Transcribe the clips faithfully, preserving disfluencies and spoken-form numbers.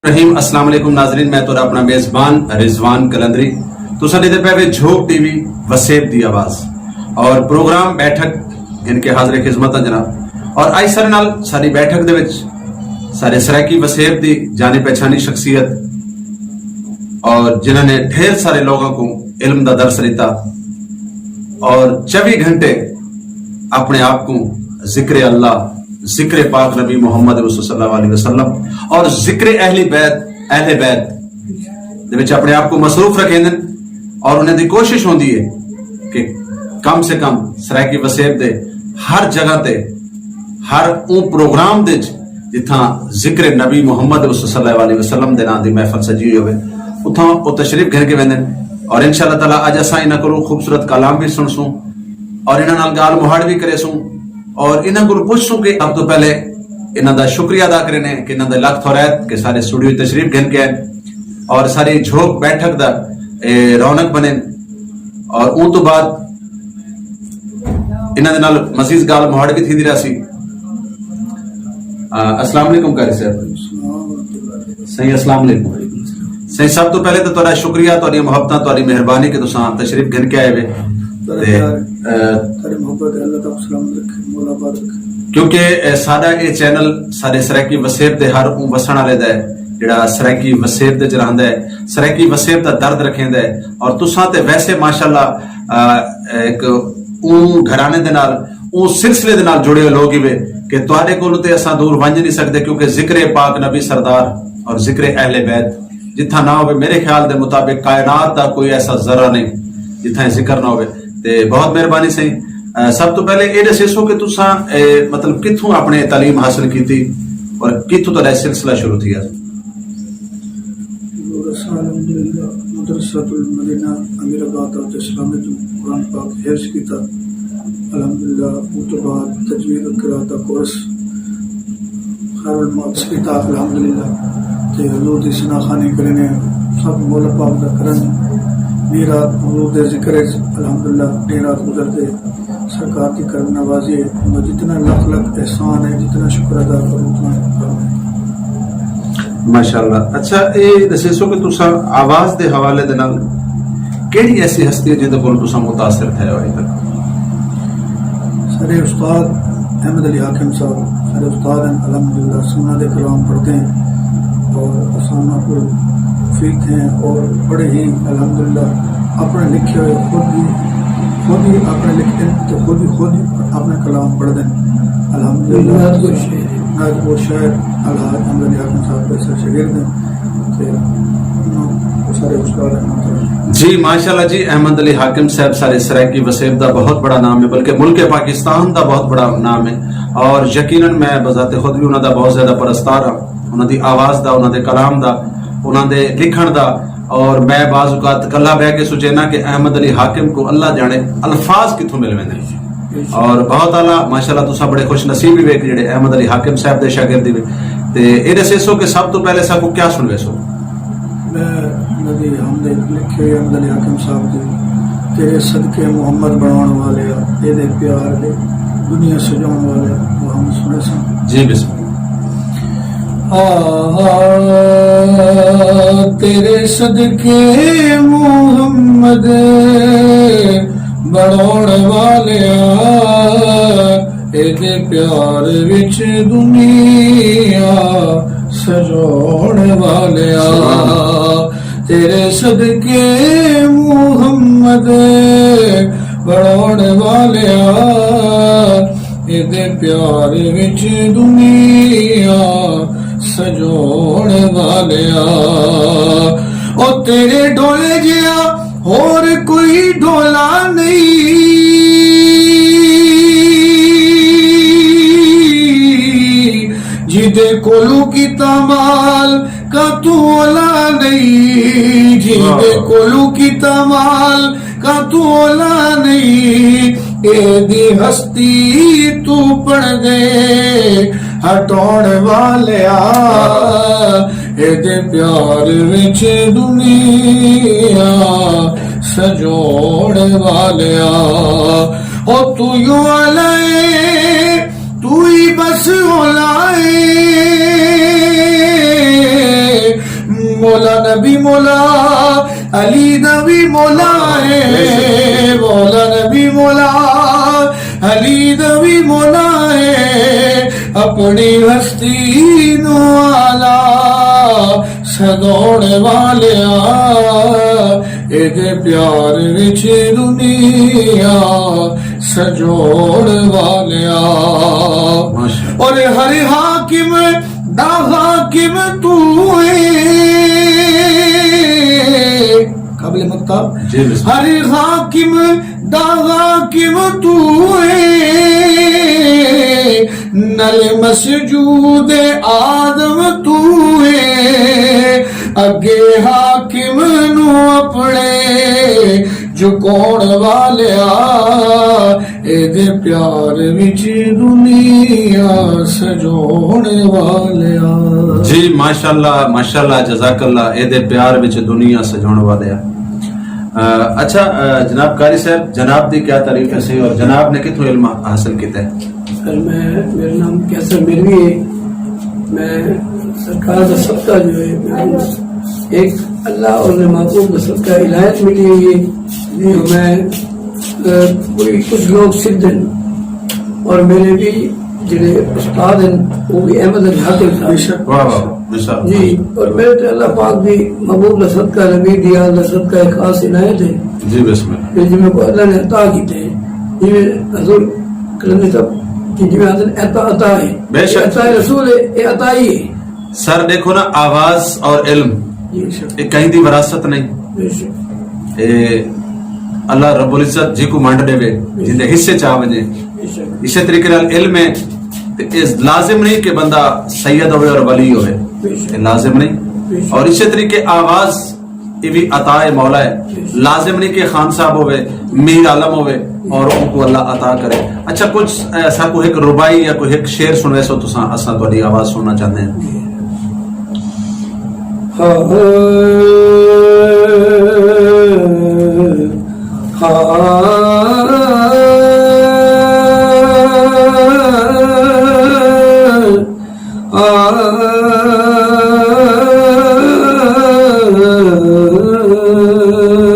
رحیم۔ السلام علیکم ناظرین، میں تہاݙا اپݨا میزبان رضوان قلندری۔ تساں ݙیہدے پئے وے جھوک ٹی وی، وسیب دی آواز، اور پروگرام بیٹھک گھن کے حاضر خدمت ہاں جناب۔ اور اڄ ساݙے نال ساݙی بیٹھک دے وچ ساݙے سرائیکی وسیب دی جانی پہچانی شخصیت، اور جنہاں نے ڈھیر سارے لوگاں کو علم دا درس ݙتا، اور چوبی گھنٹے اپݨے آپ کو ذکر اللہ، ذکر پاک نبی محمد رسول صلی اللہ علیہ وسلم اور ذکر اہل بیت، اہل بیت دے وچ اپݨے آپ کو مصروف رکھیندن، اور انہاں دی کوشش ہوندی ہے کہ کم سے کم سرائیکی وسیب دے ہر جگہ تے، ہر اوں پروگرام دے وچ جتھاں ذکر نبی محمد رسول صلی اللہ علیہ وسلم دے نام دی محفل سجی ہوئی ہوئے، اتھاں او تشریف گھن کے ویندن۔ اور ان شاء اللہ تعالیٰ اڄ اساں انہاں کولوں خوبصورت کلام بھی سݨسوں اور انہاں نال ڳالھ مہاڑ بھی کریسوں، اور انہاں کولوں پچھسوں کہ سب توں پہلے انہاں دا شکریہ ادا کرینے کہ انہاں دے لکھ تھورائت کہ سارے اسٹوڈیو تشریف گھن کے آئے اور ساری جھوک بیٹھک دا اے رونق بݨے۔ اور اوں توں بعد انہاں دے نال مزید ڳالھ مہاڑ بھی تھیندی رہسی۔ آ، السلام علیکم قاری صاحب۔ سائیں السلام علیکم۔ سائیں سب توں پہلے تاں تہاݙا شکریہ، تہاݙیاں محبتاں، تہاݙی مہربانی کہ تساں تشریف گھن کے آئے وے۔ تہاݙا تے، پیار، آ، تہاݙی محبت ہے، اللہ تہاکوں سلامت رکھے، مولا آباد رکھے۔ کیونکہ، آ، ساݙا اے چینل ساݙے سرائیکی وسیب دے ہر اوں وسݨ والے دا ہے، جیڑھا سرائیکی وسیب دے وچ رہندا ہے، سرائیکی وسیب دا درد رکھیندا ہے۔ اور تساں تے ویسے ماشاءاللہ، آ، ہک اوں گھرانے دے نال، اوں سلسلے دے نال جڑے ہوئے لوگ ہی وے کہ تہاݙے کولوں تے اساں دور ونڄ نہیں سڳدے، کیونکہ ذکر پاک نبی سردار اور ذکر اہل بیت جتھاں نہ ہووے، میرے خیال دے مطابق کائنات دا کوئی ایسا ذرہ نہیں جتھاں اے ذکر نہ ہووے۔ تے بہت مہربانی سائیں۔ آ، سب توں پہلے اے ݙسیسو کہ تساں، اے، مطلب کتھوں اپݨے تعلیم حاصل کیتی اور کتھوں تہاݙا اے سلسلہ شروع تھیا؟ اور اساں الحمدللہ مدرسۃ المدینہ امیر آباد دعوت اسلامی توں قرآن پاک حفظ کیتا۔ الحمدللہ، اوں توں بعد تجوید و قرات دا کورس خیر المعتز کیتا، الحمدللہ۔ تے حضور دی ثنا خوانی کرینے، سب مولا پاک دا کرم۔ ݙینہہ رات حضور دے ذکر وچ، الحمدللہ، ݙینہہ رات گزردے۔ سرکار دی کرم نوازی ہے، میں جتنا لکھ لکھ احسان ہے، جتنا شکر ادا کروں، اتنا کم ہے۔ ماشاءاللہ۔ اچھا، اے ݙسیسو کہ تساں آواز دے حوالے دے نال کیڑھی ایسی ہستی ہے جیندے کول تساں متاثر تھئے ہو اڄ تک؟ سارے استاد احمد علی حاکم صاحب، سارے استاد ہیں، الحمدللہ، سنت دے کلام پڑھتے ہیں اور اساں انہاں کول فیت ہیں اور بڑے ہی الحمدللہ اپݨے لکھے ہوئے خود ہی، خود ہی اپݨے لکھدن تے خود ہی، خود ہی اپݨے کلام پڑھدن۔ الحمدللہ۔ ناظم و شاعر الحاج احمد علی حاکم صاحب دے سر شاگرد ہیں تے انہاں سارے استاد ہیں محترم۔ جی، ماشاءاللہ جی، احمد علی حاکم صاحب سارے سرائیکی وسیب دا بہت بڑا نام ہے، بلکہ ملک پاکستان دا بہت بڑا نام ہے، اور یقیناً میں بذات خود بھی انہاں دا بہت زیادہ پرستار ہاں۔ انہاں دی آواز دا، انہاں دے کلام دا، انہاں دے لکھݨ دا، اور میں بعض اوقات کلھا بہہ کے سوچینا کہ احمد علی حاکم کو اللہ جانے الفاظ کتھوں مل ویندے۔ اور بہت اعلیٰ، ماشاءاللہ، تساں بڑے خوش نصیب ہی وے کہ جڑے احمد علی حاکم صاحب دے شاگرد ہی وے۔ تے اے ݙسیسو کہ سب توں پہلے ساکوں کیا سݨویسو؟ میں ندی حمد لکھے ہوئے احمد علی حاکم صاحب دی، تیرے صدقے محمد بݨاوݨ والیا، اے دے پیار دے دنیا سجاوݨ والیا، وہ ہم سݨیساں۔ جی، بسم اللہ۔ آ، تیرے صدقے محمد بݨاوݨ والیا، ایندے پیار وچ دنیا سجاوݨ والیا۔ سبحان اللہ۔ تیرے صدقے محمد بݨاوݨ والیا، ایندے پیار وچ دنیا سجاوݨ والیا۔ او تیرے ڈولے جیہا ہور کوئی ڈولا نہیں، جیندے کولوں کیتا مال کاتوں اولا نہیں، جیندے کولوں کیتا مال کاتوں اولا نہیں۔ ایندی ہستی توں پردے ہٹاوݨ والیا، ایندے پیار وچ دنیا سجاوݨ والیا۔ او توں یوں اولا اے، توں ہی بس اولا اے، علی دا وی مولا ہے، مولا نبی مولا، علی دا وی مولا ہے، اپݨی ہستی نوں آلا سݙوݨ والیا، ایندے پیار وچ دنیا سجوݨ والیا۔ ماشاءاللہ۔ اور ہر حاکم دا حاکم توں ہے۔ قابل مقطع۔ جی، بسم اللہ۔ ہر حاکم دا حاکم توں ہے، نل مسجود آدم توں ہے، اڳے حاکم نوں اپݨے جھکوݨ والیا، ایندے پیار وچ دنیا سجوݨ والیا۔ جی، ماشاءاللہ، ماشاءاللہ، جزاک اللہ، ایندے پیار وچ دنیا سجوݨ والیا۔ آ، اچھا، آ، جناب قاری صاحب، جناب دی کیا تعریف ہے سی اور جناب نے کتھوں علم حاصل کیتا ہے؟ سر، میں، میرا نام قیصر ملوی ہے۔ میں سرکار دا صدقہ جو ہے، میں ایک اللہ اور محبوب دا صدقہ عنایت ملی ہوئی ہے۔ تو میں، آ، کوئی کچھ لوگ سدھ ہیں اور میرے بھی جڑے استاد ہیں، وہ بھی احمد الحاکم صاحب۔ بے شک۔ واہ، واہ، واہ، بے شک۔ جی، اور میرے تے اللہ پاک دی محبوب دا صدقہ، نبی دی آل دا صدقہ ایک خاص عنایت ہے۔ جی، بسم اللہ۔ کہ جی میں کو اللہ نے عطا کیتے ہیں۔ جی میں حضور قلندری صاحب کہ جی میں حضور عطا، عطا ہے۔ بے شک۔ عطا رسول ہے، یہ عطا ہی ہے۔ سر، ݙیکھو نا، آواز اور علم، بے شک۔ یہ کہیں دی وراثت نہیں۔ بے شک۔ اے اللہ رب العزت جی کو منڈ ݙیوے، جی۔ جیندے حصے چ آ ونڄے۔ بے شک۔ اسی طریقے نال علم ہے، تے اے لازم نہیں کہ بندہ سید ہوئے اور ولی ہوئے۔ بے شک۔ اے لازم نہیں۔ بے شک۔ اور اسی طریقے آواز، یہ بھی عطا ہے مولا ہے۔ بے شک۔ لازم نہیں کہ خان صاحب ہوئے، میر عالم ہوئے اور ان کو اللہ عطا کرے۔ اچھا، کچھ، اے، ساکوں ایک رباعی یا کوئی ایک شعر سݨویسو تساں، اساں تہاݙی آواز سݨنا چاہندے ہیں۔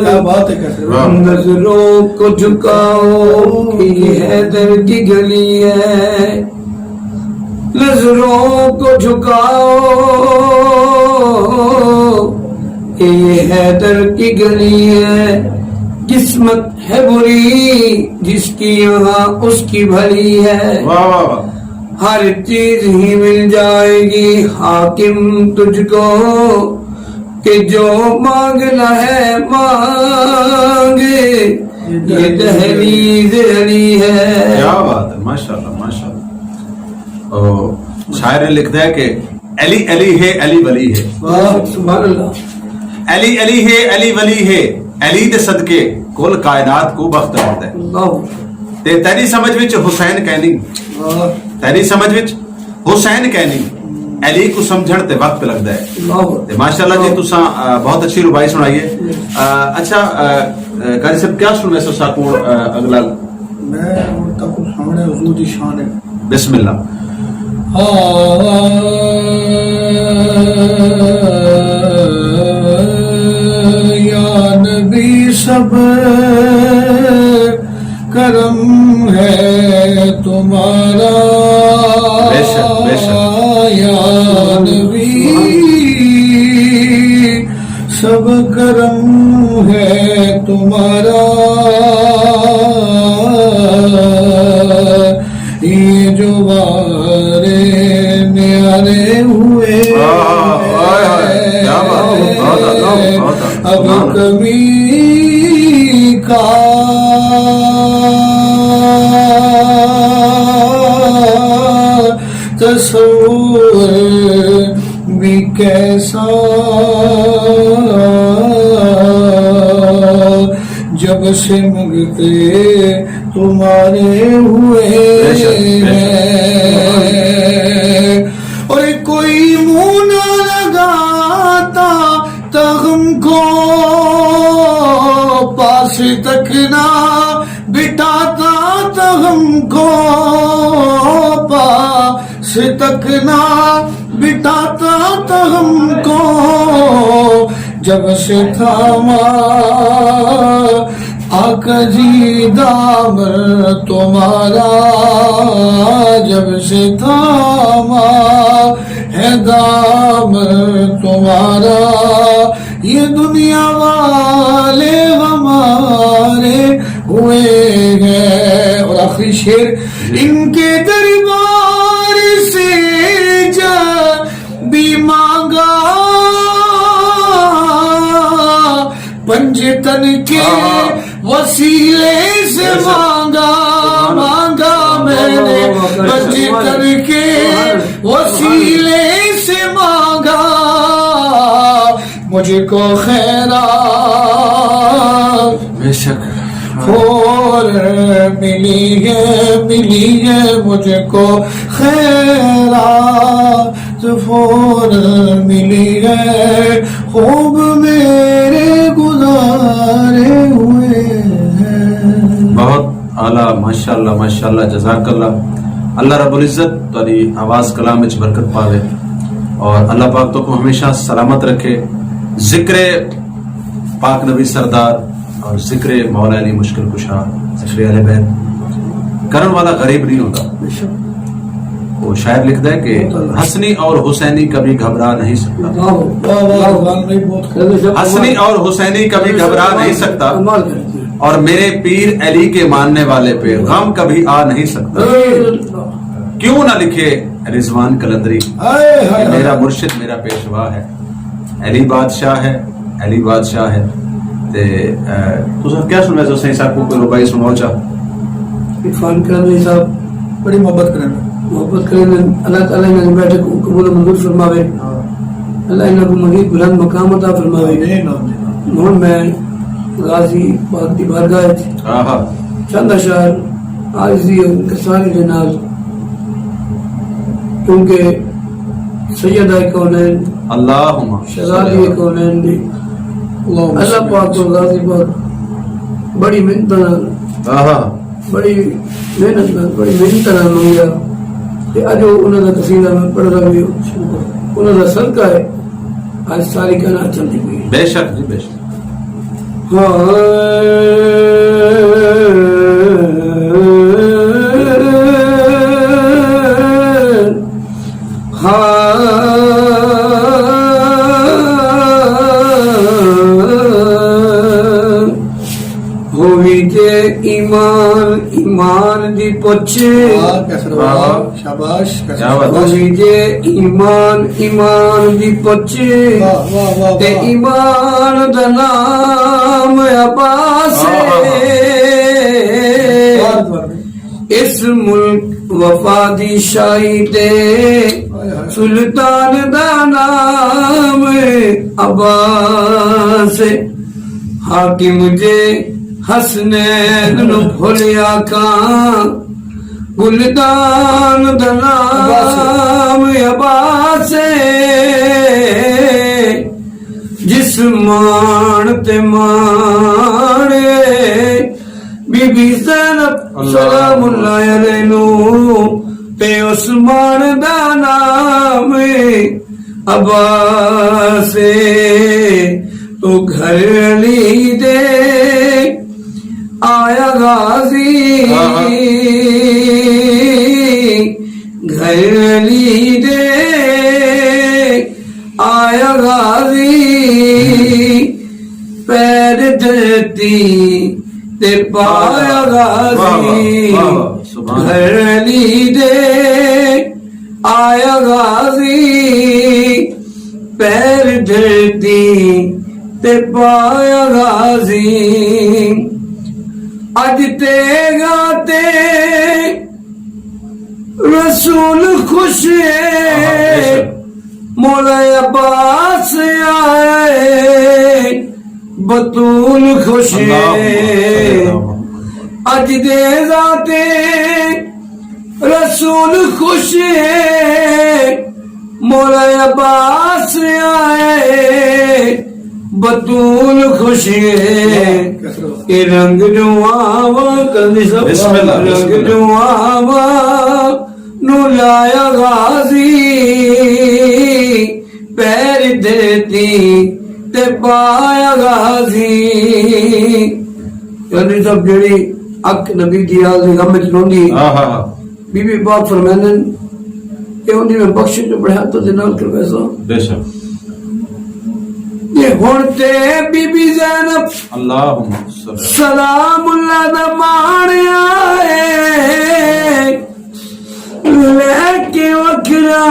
کیا بات ہے، کیسے؟ واہ۔ نظروں کو جھکاؤ، یہ حیدر کی گلی ہے۔ نظروں کو جھکاؤ، یہ حیدر کی گلی ہے۔ قسمت ہے بری جس کی یہاں اس کی بھلی ہے۔ واہ، واہ، واہ۔ ہر چیز ہی مل جائے گی حاکم تجھ کو، کہ جو مانگنا ہے مانگ، یہ دہلیز علی ہے۔ کیا بات ہے، ماشاءاللہ، ماشاءاللہ۔ او، شاعر نے لکھتا ہے کہ علی علی ہے، علی ولی ہے۔ واہ، سبحان اللہ۔ علی علی ہے، علی ولی ہے، علی دے صدقے کل کائنات کو بخت ملدا ہے۔ اللہ۔ تے تیری سمجھ وچ حسین کینی؟ واہ۔ تیری سمجھ وچ حسین کینی؟ علی کو سمجھݨ تے وقت لڳدا ہے۔ اللہ۔ تے ماشاءاللہ جی، تساں، آ، بہت اچھی رباعی سݨائی ہے۔ آ، اچھا، آ، آ، قاری صاحب، کیا سݨویسو ساکوں، آ، اڳلا؟ میں ہݨ تہاکوں سݨاوݨا حضور دی شان ہے۔ بسم اللہ۔ یا نبی، سب کرم ہے تمہارا۔ بے شک، بے شک۔ یا نبی، سب کرم ہے تمہارا، یہ جو وارے نیارے ہوئے، آہ، ہائے، ہائے، کیا بات ہے، بہت اعلیٰ، بہت اعلیٰ۔ اب کمی کا تصور بھی کیسا، جب سے منگتے تمہارے ہوئے ہیں۔ اور کوئی منہ نہ لگاتا تاں ہم کو، پاس تک نہ بٹھاتا تاں ہم کو، پاس تک نہ بٹھاتا تاں ہم کو، جب سے تھاما آقا جی دامن تمہارا، جب سے تھاما ہے دامن تمہارا، یہ دنیا والے ہمارے ہوئے ہیں۔ اور آخری شعر، ان کے دربار سے جا بھی مانگا، پنج تن کے وسیلے سے مانگا، مانگا میں نے پنج تن کے وسیلے سے مانگا، مجھ کو خیرات بے شک۔ فوراً ملی ہے، ملی ہے مجھ کو خیرات، فوراً ملی ہے، خوب میرے گزارے ہوئے ہیں۔ بہت اعلیٰ، ماشاءاللہ، ماشاءاللہ، جزاک اللہ۔ اللہ رب العزت تہاݙی آواز کلام وچ برکت پاوے اور اللہ پاک تہاکوں ہمیشہ سلامت رکھے۔ ذکر پاک نبی سردار اور ذکر مولا علی مشکل کشا، ذکر اہل بیت کرݨ والا غریب نہیں ہوندا۔ وہ شاعر لکھدا ہے کہ حسنی اور حسینی کبھی گھبرا نہیں سکتا، واہ، واہ، واہ، واہ، واہ، بہت خوب۔ حسنی اور حسینی کبھی گھبرا نہیں سکتا، کمال کر دیا۔ اور میرے پیر علی کے ماننے والے پہ غم کبھی آ نہیں سکتا۔ کیوں نہ لکھے رضوان قلندری ہائے، ہائے، کہ میرا ہائے۔ مرشد میرا پیشوا ہے، علی بادشاہ ہے، علی بادشاہ ہے۔ تے، اے، تساں کیا سݨایا سو سائیں صاحب کوں کوئی رباعی سݨاؤ چا؟ عرفان قلندری صاحب بڑی محبت کرن۔ محبت کرن۔ اللہ تعالیٰ انہاں دی بیٹھک کوں قبول و منظور فرماوے۔ ہاں۔ اللہ انہاں کوں مزید بلند مقام عطا فرماوے۔ آمین، آمین۔ ہݨ میں غازی پاک دی بارگاہ وچ آہا۔ چند اشعار عاجزی و انکساری دے نال، کیونکہ سیدہ کونین، اللہم شہزادی کونین دی، اللہم اللہ پاک کوں غازی پاک بڑی محنت نال، آہا۔ بڑی محنت نال، بڑی محنت نال منگیا۔ تے اڄ او انہاں دا قصیدہ میں پڑھدا پیا، انہاں دا صدقہ ہے، اڄ ساری کائنات چلدی پئی ہے۔ بے شک جی، بے شک۔ ہاں، ہاں۔ ہووی جے ایمان، ایمان دی پچھ۔ واہ، کیسر واہ۔ واہ، شاباش، کیسر کیا بات ہے۔ شاباش۔ ہووی جے ایمان، ایمان دی پچھ۔ واہ، واہ، واہ، تے واہ۔ ایمان دا نام عباس ہے۔ واہ، واہ، واہ۔ اس ملک وفا دی شاہی تے سلطان دا نام عباس۔ حاکم جے حسنین نو بھلیا کاں، گلدان دا نام عباس۔ جس ماݨ تے ماݨ بی بی زینب اللہ سلام اللہ علیہ نو، تے عثمان دا نام عباس۔ تو گھر علی دے آیا غازی، ہاں، ہاں۔ گھر علی دے آیا غازی، پیر دھرتی تے پایا غازی۔ واہ، واہ، واہ، واہ، سبحان اللہ۔ گھر علی دے آیا غازی، پیر دھرتی تے پایا غازی۔ اڄ تیغاں تے رسول خوش ہے، آہا، بے شک۔ مولا عباس آئے، بتول خوش ہے۔ اللہ، اللہ۔ اڄ دے ذات رسول خوش ہے، مولا عباس آئے، بتول خوش ہے۔ اے رنگ جو آواں، قاضی صاحب، بسم اللہ، بسم رنگ اللہ۔ جو آواں نو لایا غازی، پیر دھرتی تے پایا غازی۔ یعنی سب جڑی اک نبی دی آل دی غم وچ روندی ہے۔ ہاں، ہاں، ہاں۔ بی بی پاک فرمیندن کہ اوندی میں بخشش جو بڑے حد تے نال کر ویسا۔ بے شک۔ یہ ہن تے بی بی زینب، اللہم صل۔ سلام اللہ دا مانیا ہے، لے کے وکھرا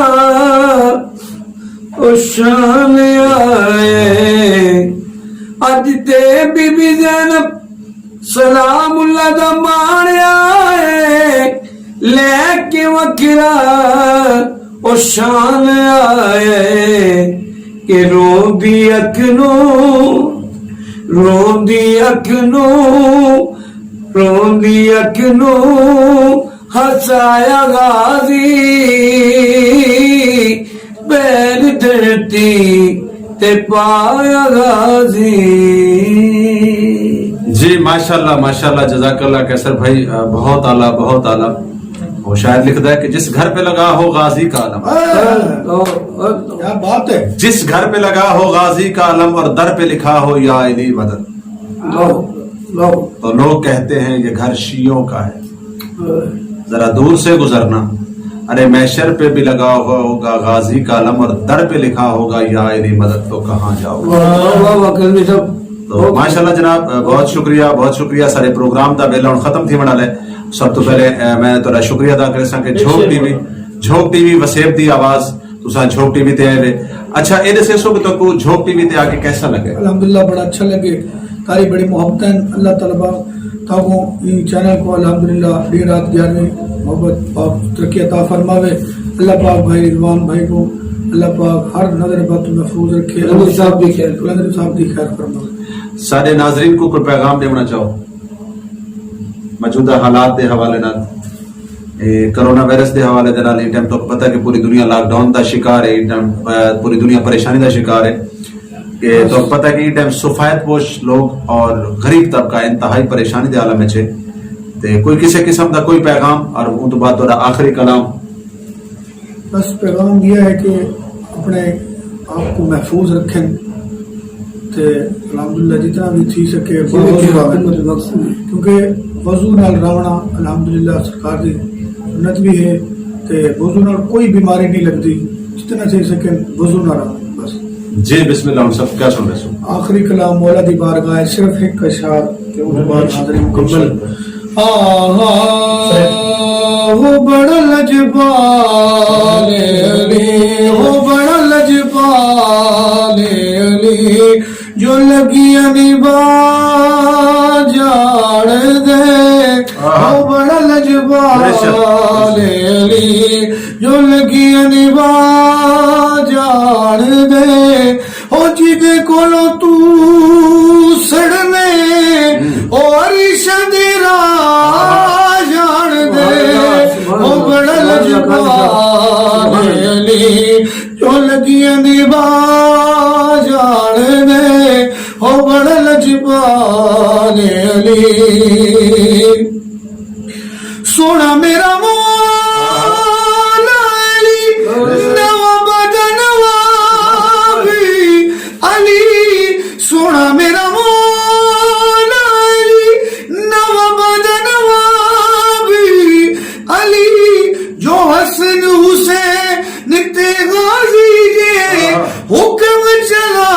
او شان آئے۔ اج تے بی بی زینب سلام اللہ دا مانیا ہے، لے کے وکھرا او شان آئے۔ کہ روندی اکھ نوں، روندی اکھ نوں، روندی اکھ نوں ہسایا غازی، پیر دھرتی تے پایا غازی۔ جی، ماشاءاللہ، ماشاءاللہ، جزاک اللہ قیصر بھائی، آ، بہت اعلیٰ، بہت اعلیٰ۔ وہ شاعر لکھدا ہے کہ جس گھر پہ لگا ہو غازی کا علم، کیا بات ہے۔ جس گھر پہ لگا ہو غازی کا علم اور در پہ لکھا ہو یا علی مدد، تو لوگ کہتے ہیں یہ گھر شیعوں کا ہے۔ ذرا دور سے گزرنا، ارے محشر پہ بھی لگا ہوا ہوگا غازی کا علم اور در پہ لکھا ہوگا یا علی مدد، تو کہاں جاؤ گے؟ واہ، واہ، واہ، واہ، قلمی صاحب۔ تو ماشاءاللہ جناب، بہت شکریہ، بہت شکریہ۔ سارے پروگرام دا ویلا ہن ختم تھیوݨ والا ہے۔ سب تو پہلے، اے، میں تہاݙا شکریہ ادا کرساں کہ جھوک ٹی وی، جھوک ٹی وی وسیب دی آواز، تساں جھوک ٹی وی تے آئے وے۔ اچھا، اے ݙسیسو کہ تہاکوں جھوک ٹی وی تے آ کے کیسا لگے؟ الحمدللہ، بڑا اچھا لگے۔ تہاݙی بڑی محبت ہے، اللہ تعالیٰ پاک تہاکوں ایں چینل کوں الحمدللہ ݙینہہ رات گیارویں محبت پاک ترقی عطا فرماوے۔ اللہ پاک بھائی رضوان بھائی کوں اللہ پاک ہر نظر بد توں محفوظ رکھے۔ قلندری صاحب دی خیر۔ قلندری صاحب دی خیر فرماوے۔ سارے ناظرین کوں کوئی پیغام ݙیوݨا چاہو؟ موجودہ حالات دے حوالے نال، اے، کرونا وائرس دے حوالے دے نال، ایں ٹائم تہاکوں پتہ کہ پوری دنیا لاک ڈاؤن دا شکار ہے، ایں ٹائم، اے، پوری دنیا پریشانی دا شکار ہے۔ کہ تہاکوں پتہ کہ ایں ٹائم سفید پوش لوگ اور غریب طبقہ انتہائی پریشانی دے عالم وچ ہے۔ تے کوئی کسے قسم دا کوئی پیغام اور اوں توں بعد تہاݙا آخری کلام؟ بس پیغام یہ ہے کہ اپنے آپ کو محفوظ رکھیں تے الحمدللہ جتنا بھی تھی سکے وضو نال راویں۔ کیونکہ وضو نال راوݨا الحمدللہ سرکار دی سنت بھی ہے تے وضو نال کوئی بیماری نہیں لگدی۔ جتنا تھی سکے وضو نال راویں بس۔ جی بسم اللہ، ہن سب کیا سݨ رہے سو؟ آخری کلام مولا دی بارگاہ ہے، صرف ہک اشعار تے اوں بعد حاضری مکمل۔ آہا، ہو بڑا لجپال علی، ہو بڑا لجپال علی، جو لڳیاں نبھا جاݨ دے۔ آہا۔ ہو بڑا لجپال علی، جو لڳیاں نبھا جاݨ دے۔ او جیندے کولوں توں سڑنے، او عرش دے راز جاݨ دے۔ او بڑا لجپال علی، جو لڳیاں نبھا جاݨ دے۔ او بڑا لجپال علی۔ سوہݨا میرا مولا علی، نواب دا نواب علی، سوہݨا میرا مولا علی، نواب دا نواب علی، جو حسن حسین تے غازی دے حکم چلا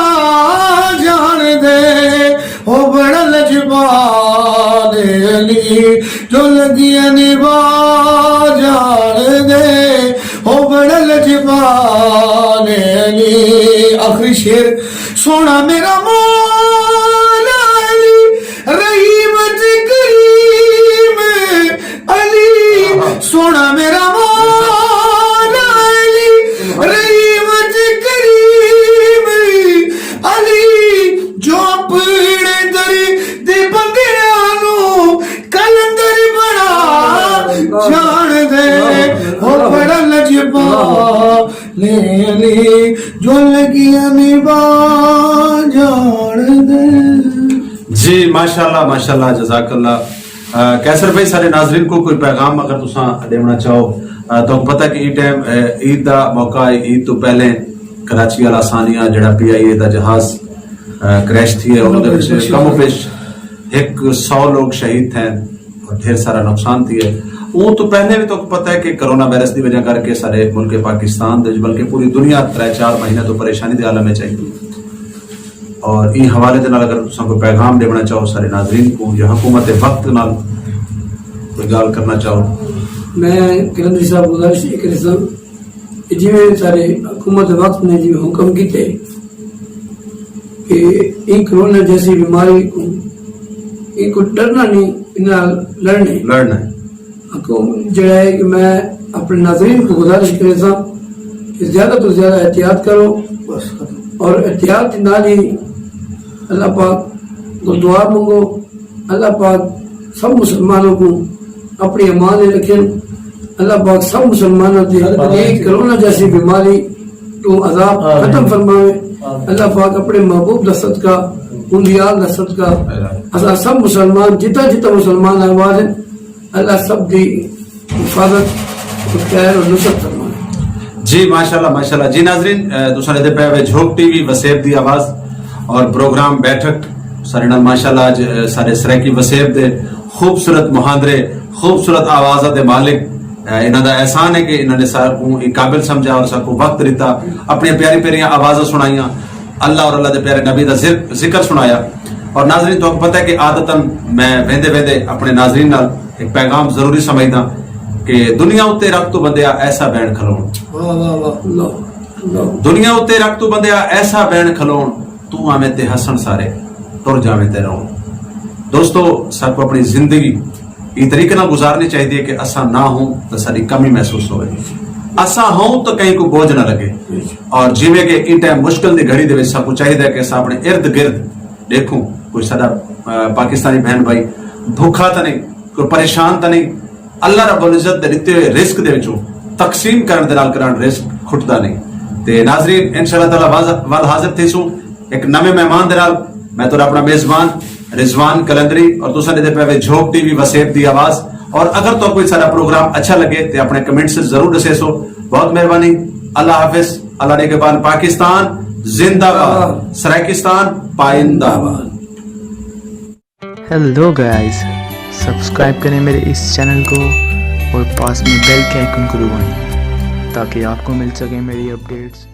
جاݨ دے۔ او بڑا لجپال علی، جو لڳیاں نبھا جاݨ دے۔ او بڑا لجپال علی۔ آخری شعر، سوہݨا میرا مولا علی، رحیم تے کریم علی، سوہݨا میرا مولا علی، رحیم تے کریم علی، جو اپݨے در دے بندیاں نوں قلندر بݨا جاݨ دے۔ او بڑا لجپال علی، جو لڳیاں نبھا جاݨ دے۔ جی، ماشاءاللہ، ماشاءاللہ، جزاک اللہ۔ آ، قیصر بھائی، سارے ناظرین کوں کوئی پیغام اگر تساں ݙیوݨا چاہو، آ، تہاکوں پتہ کہ ایں ٹائم، آ، عید دا موقع ہے، عید توں پہلے کراچی والا ثانیہ جڑا پی آئی اے دا جہاز کریش تھی ہے، انہوں نے کم و پیش ایک سو لوگ شہید تھے اور ڈھیر سارا نقصان تھی ہے۔ اوں تو پہلے بھی تو پتہ ہے کہ کرونا وائرس دی وجہ کر کے سارے ملک پاکستان دے بلکہ پوری دنیا ترے چار مہینے تو پریشانی دے عالم میں چاہیے۔ اور این حوالے دے نال اگر تساں کوئی پیغام ڈیونا چاہو سارے ناظرین کو یا حکومت وقت نال کوئی گال کرنا چاہو؟ میں قلندری صاحب گزارش یہ کرے سن کہ جویں سارے حکومت وقت نے جویں حکم کیتے کہ این کرونا جیسی بیماری کو، این کو ڈرنا نہیں، ان نال لڑنے۔ لڑنا ہے۔ حکم جڑا ہے کہ میں اپنے ناظرین کو گزارش کرے سا کہ زیادہ تو زیادہ احتیاط کرو، بس ختم۔ اور احتیاط نال ہی اللہ پاک کو دعا منگو۔ اللہ پاک سب مسلمانوں کو اپنی امان میں رکھیں۔ اللہ پاک سب مسلمانوں کے یہ کرونا جیسی بیماری تو عذاب آمین۔ ختم فرماوے۔ آمین۔ اللہ پاک اپنے محبوب دا صدقہ، ان دی آل دا صدقہ، اساں سب مسلمان، جتنا جتنا مسلمان آباد ہیں، اللہ سب دی حفاظت، خیر اور نصرت فرماوے۔ جی ماشاءاللہ، ماشاءاللہ۔ جی ناظرین، اے، تساں دے پے وے جھوک ٹی وی وسیب دی آواز اور پروگرام بیٹھک۔ سارے نال ماشاءاللہ اج، اے، سارے سرائیکی وسیب دے خوبصورت مہاندرے، خوبصورت آوازاں دے مالک، اے، انہاں دا احسان ہے کہ انہاں نے ساکوں اے قابل سمجھا اور ساکوں وقت ݙتا، اپݨیاں پیاری پیاریاں آوازاں سݨائیاں، اللہ اور اللہ دے پیارے نبی دا ذکر، ذکر سݨایا۔ اور ناظرین، تہاکوں پتہ ہے کہ عادتاً میں ویندے ویندے اپݨے ناظرین نال ایک پیغام ضروری سمجھدا کہ دنیا اتے رکھ توں بندیا ایسا بین کھلوݨ۔ واہ، واہ، واہ، اللہ، اللہ۔ دنیا اتے رکھ توں بندیا ایسا بین کھلوݨ، توں آویں تے ہسݨ سارے، ٹر جاویں تے روݨ۔ دوستو، ساکوں اپݨی زندگی ایں طریقے نال گزارنی چاہیدی ہے کہ اساں نہ ہوں تاں ساݙی کمی محسوس ہووے، اساں ہوں تاں کہیں کوں بوجھ نہ لڳے۔ اور جیویں کہ ایں ٹائم مشکل دی گھڑی دے وچ ساکوں چاہیدا ہے کہ اساں اپݨے ارد گرد ݙیکھوں، کوئی ساݙا، آ، پاکستانی بھین بھائی بھکھا تاں نہیں، کوئی پریشان تاں نہیں، اللہ رب العزت دے ݙتے ہوئے رزق دے وچوں تقسیم کرݨ دے نال کرݨ رزق کھٹدا نہیں۔ تے ناظرین، انشاءاللہ تعالیٰ واض-، ول حاضر تھیسوں ہک نویں مہمان دے نال۔ میں تہاݙا اپݨا میزبان رضوان قلندری اور تساں ݙیہدے پئے وے جھوک ٹی وی وسیب دی آواز۔ اور اگر تہاکوں کوئی ساݙا پروگرام اچھا لڳے تے اپݨے کمنٹس وچ ضرور ݙسیسو۔ بہت مہربانی۔ اللہ حافظ۔ اللہ نگہبان۔ پاکستان زندہ باد۔ سرائیکستان پائندہ باد۔ ہیلو گائز، سبسکرائب کریں میرے اس چینل کو اور پاس میں بیل کے آئیکن کو دبائیں تاکہ آپ کو مل سکیں میری اپڈیٹس۔